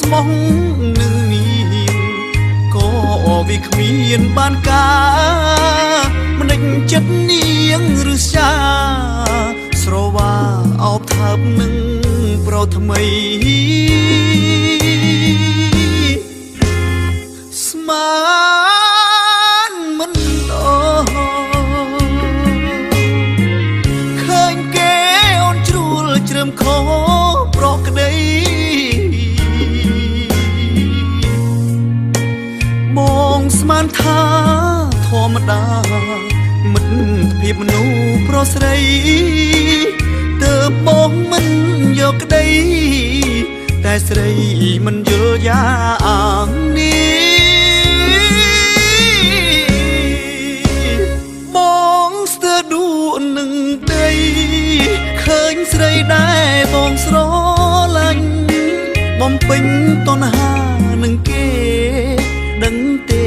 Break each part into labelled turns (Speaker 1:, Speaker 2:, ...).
Speaker 1: ស្មោះនឹងនាងក៏វាគ្មានបានការមិនដេចចិត្តនាងឬសាស្រវាអោបថើបនឹងប្រថ្មីស្មានមិនដល់ឃើញគេអូនជ្រួលជ្រើមខប្រក្តីបងស្មានថាធម្មតាមិត្តភាពមនុស្សប្រុសស្រីទើបបងមិនយកក្តីតែស្រីមិនយល់យ៉ាងនេះបងស្ទើរដួលនឹងដីឃើញស្រីដែរបងស្រឡាញ់បំពេញតណ្ហានឹងគេដឹងទេ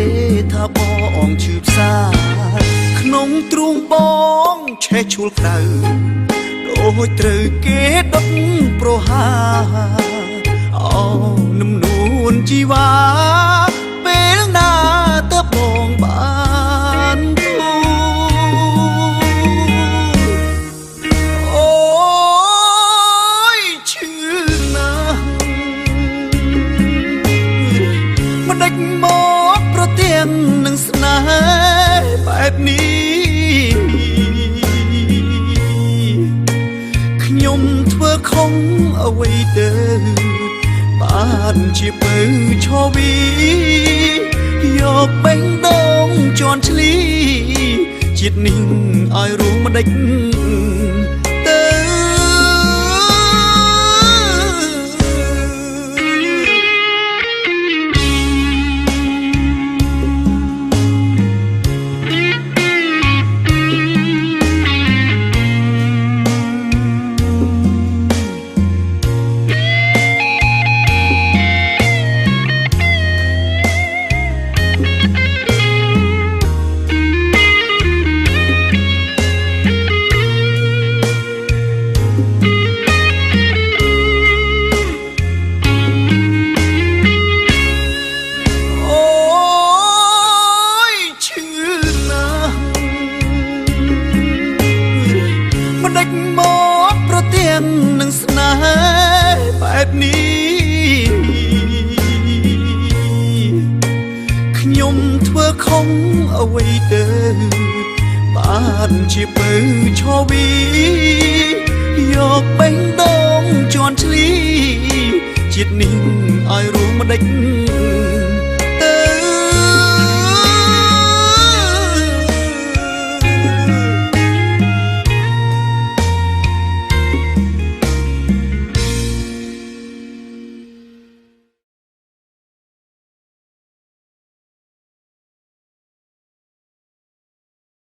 Speaker 1: ថាបងឈឺផ្សាក្នុងទ្រូងបងឆេះឈួលក្តៅដូចត្រូវគេដុតប្រហាអូនំនួនជីវ៉ាពេលណាតើបងបានទូអូយឈឺណាស់មិនដេចមកប្រទៀងនឹងស្នេហ៍បែបនេះខ្ញុំធ្វើខុសអ្វីទៅបានជាពៅឈវីយកបេះដូងជន់ឈ្លីជាតិនេះឲ្យរួមមិនដេចទៅ អូយឈឺណាស់មិនដេចមកប្រទៀងនឹងស្នេហ៍បែបនេះខ្ញុំធ្វើខុសអ្វីទៅបានជាពៅឈវីយកបេះដូងជន់ឈ្លីជាតិនេះឲ្យរួមមិនដេច